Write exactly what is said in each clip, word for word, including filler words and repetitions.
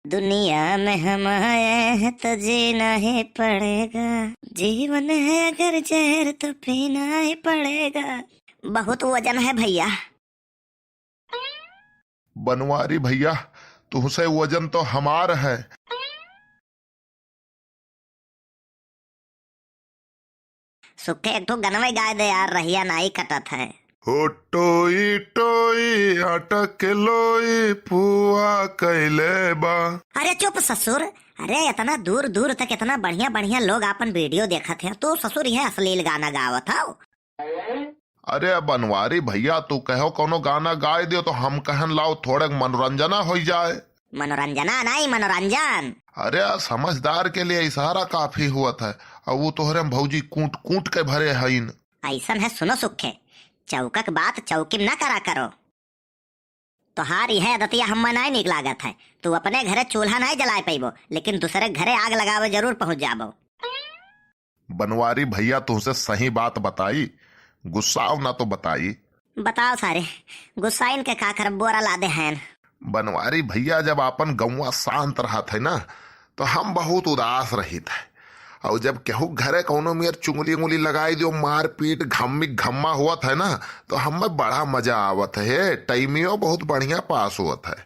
दुनिया में हम आए हैं तो जीना ही पड़ेगा, जीवन है अगर जहर तो पीना ही पड़ेगा। बहुत वजन है भैया। बनवारी भैया, तुहसे वजन तो हमार है। सुखे, एक ठो गनवे गाय दे यार, रहिया नाई कटत है। हो टोई टोई आटा के लोई पुआ कैले बा। अरे चुप ससुर, अरे इतना दूर दूर तक इतना बढ़िया बढ़िया लोग आपन वीडियो देखत हैं, तू ससुर यह अश्लील गाना गावत हौ। अरे बनवारी भैया, तू कहो कौनो गाना गाय दियो तो हम कहन लाओ थोड़े मनोरंजना होइ जाए। मनोरंजना नहीं, मनोरंजन। अरे समझदार के लिए इशारा काफी हुआ था। अब वो तोहरे में भौजी कूट कूट के भरे हईन। ऐसन है, सुनो सुखे, चौकक बात चौकी में ना करा करो। तोहार यह आदतिया हम्मे नाय नीक लागत है। तू अपने घरे चूल्हा नाय जलाए पइबो, लेकिन दूसरे घरे आग लगावे जरूर पहुंच जाबो। बनवारी भैया, तुहसे सही बात बताई, गुस्साओ ना तो बताई। बताओ सारे, गुस्साइन के का करब, बोरा लादे हैं। बनवारी भैया, जब आपन गौवा शांत रहत है ना, तो हम बहुत उदास रहित है। और जब केहू घरे कौनो मेर चुंगली उंगली लगाई दियो, मारपीट घम्मी घम्मा होत है ना, तो हमें बड़ा मजा आवत है। टाइमियो बहुत बढ़िया पास होत है।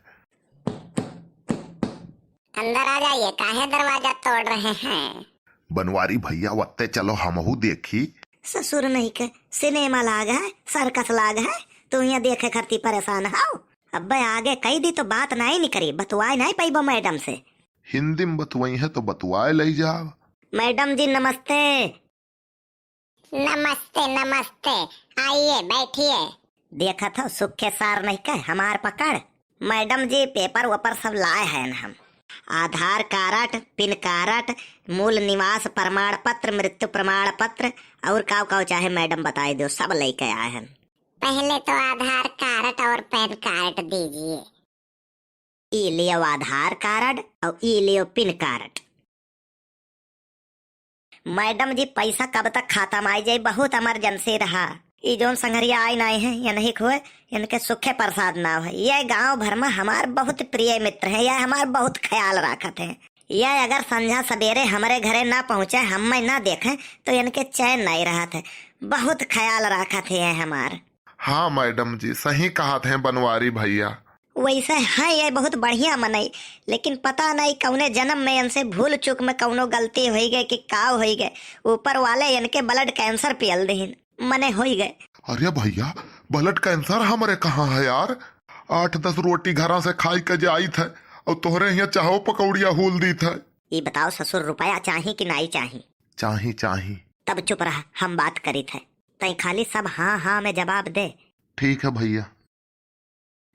अंदर आ जाइए, काहे दरवाजा तोड़ रहे हैं? बनवारी भैया, वत्ते चलो हमहू देखी। ससुर नहीं के सिनेमा लाग है, सर्कस लाग है, तू यहाँ देखे खरती परेशान हाउ। अब्बे आगे कही दी तो बात नाई निकरी, बतुआए नाई पइबो मैडम से। हिंदी में बतुआई है तो बतुआए लई जाव। मैडम जी नमस्ते। नमस्ते, नमस्ते, आइए बैठिए। देखत हो सुखे सार नहीं के हमार पकड़। मैडम जी पेपर वेपर सब लाए हैं हम, आधार कार्ड, पिन कार्ड, मूल निवास प्रमाण पत्र, मृत्यु प्रमाण पत्र और काव काव चाहे मैडम बताई दो, सब लेके आए हैं। पहले तो आधार कार्ड और पैन कार्ड दीजिए। ई लियो आधार कार्ड और ई लियो पिन कार्ड। मैडम जी, पैसा कब तक खाता में आई जाई? बहुत इमरजेंसी रहा। ई जौन संघरिया आई नाई है, ये नहीं खोए, इनके सुखे प्रसाद नाव है। ये गांव भर में हमार बहुत प्रिय मित्र हैं, ये हमार बहुत ख्याल राखत हैं। ये अगर संझा सबेरे हमरे घरे ना पहुँचे, हमें ना देखे, तो इनके चैन नहीं रहत है। बहुत ख्याल राखत है ये हमार। हाँ मैडम जी, सही कहत हैं बनवारी भैया। वैसे हैं ये बहुत बढ़िया मनई, लेकिन पता नहीं कौने जन्म में इनसे भूल चूक में कौनो गलती होई गए कि का होई गए, ऊपर वाले इनके blood cancer पियल दीन, मने होई गए। अरे भैया, blood cancer हमरे कहाँ है यार? आठ दस रोटी घरा से खाई के जाइत है और तोहरे यहाँ चाहो पकौड़िया हूल दीत है। ई बताओ ससुर, रुपया चाही कि नाई चाही? चाही, चाही। तब चुप रह, हम बात करीत है, तई खाली सब हाँ हाँ में जवाब दे। ठीक है भैया।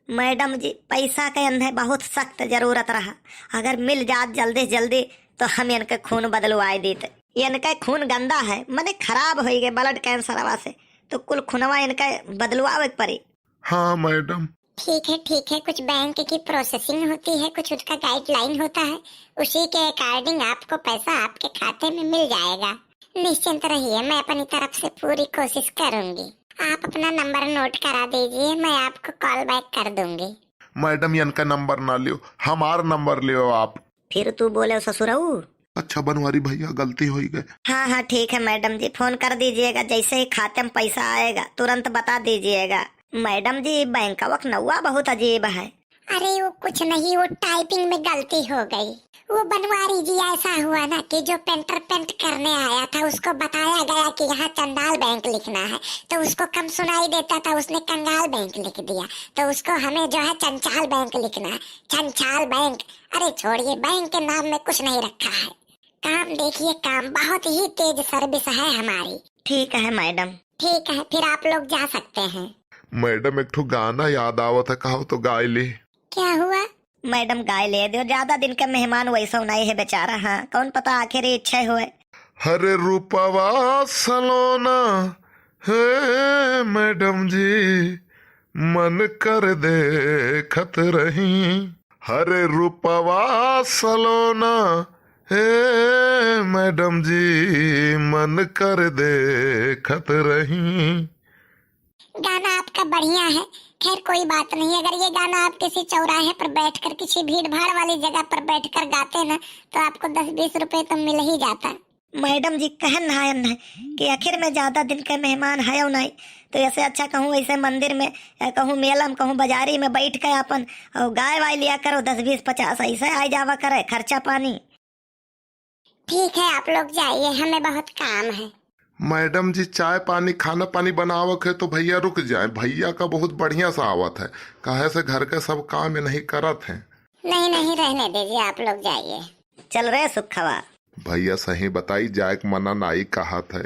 मैडम जी, पैसा के इन्हें बहुत सख्त जरूरत रहा, अगर मिल जात जल्दी से जल्दी तो हम इनके खून बदलवाए दीत। इनके खून गंदा है, मने खराब होई गए blood cancer वा से, तो कुल खूनवा इनके बदलवावे के पड़ी। हाँ मैडम। ठीक है, ठीक है, कुछ बैंक की processing होती है, कुछ उसका guideline होता है, उसी के according आपको पैसा आपके खाते में मिल जाएगा। निश्चिंत रहिए, मैं अपनी तरफ से पूरी कोशिश करूंगी। आप अपना नंबर नोट करा दीजिए, मैं आपको कॉल बैक कर दूंगी। मैडम, इनका नंबर ना लियो, हमार नंबर लियो आप। फिर तू बोले ससुरऊ। अच्छा बनवारी भैया, गलती होई गए। हाँ हाँ ठीक है मैडम जी, फोन कर दीजिएगा, जैसे ही खाते में पैसा आएगा तुरंत बता दीजिएगा। मैडम जी, बैंकवा के नौवा बहुत अजीब है। अरे वो कुछ नहीं, वो टाइपिंग में गलती हो गई। वो बनवारी जी, ऐसा हुआ ना कि जो पेंटर पेंट करने आया था उसको बताया गया कि यहाँ चंडाल बैंक लिखना है, तो उसको कम सुनाई देता था, उसने कंगाल बैंक लिख दिया। तो उसको हमें जो है चंचाल बैंक लिखना है, चंचाल बैंक। अरे छोड़िए, बैंक के नाम में कुछ नहीं रखा है। काम देखिए काम, बहुत ही तेज सर्विस है हमारी। ठीक है मैडम। ठीक है, फिर आप लोग जा सकते हैं। मैडम, एक ठो गाना याद आवत है, कहो तो गाय ली। क्या हुआ? मैडम, गाय ले दो, ज्यादा दिन का मेहमान वैसा नहीं है बेचारा। हाँ, कौन पता आखिर इच्छा हुए। हरे रूपवा सलोना, हे मैडम जी, मन कर देखत रही। हरे रूपवा सलोना, हे मैडम जी, मन कर देखत रही। गाना आपका बढ़िया है, खैर, कोई बात नहीं, अगर ये गाना आप किसी चौराहे पर बैठकर, किसी भीड़ भाड़ वाली जगह पर बैठकर गाते ना, तो आपको दस बीस रुपए तो मिल ही जाता। मैडम जी कहन है, है कि आखिर में ज्यादा दिन के मेहमान है नहीं, तो ऐसे अच्छा कहूँ ऐसे मंदिर में, अ, कहूँ मेला में, कहूँ बाजारी में बैठ के अपन, अ, गाय वाय लिया करो, दस बीस पचास ऐसे आ जावा करे खर्चा पानी। ठीक है, आप लोग जाइए, हमें बहुत काम है। मैडम जी, चाय पानी, खाना पानी बनावक है तो भैया रुक जाए, भैया का बहुत बढ़िया से आवत है, काहे से घर के सब काम ये नहीं करत हैं। नहीं, नहीं, रहने दीजिए, आप लोग जाइए। चल रे सुखवा। भैया सही बताई, जाए के मना नाई कहत है।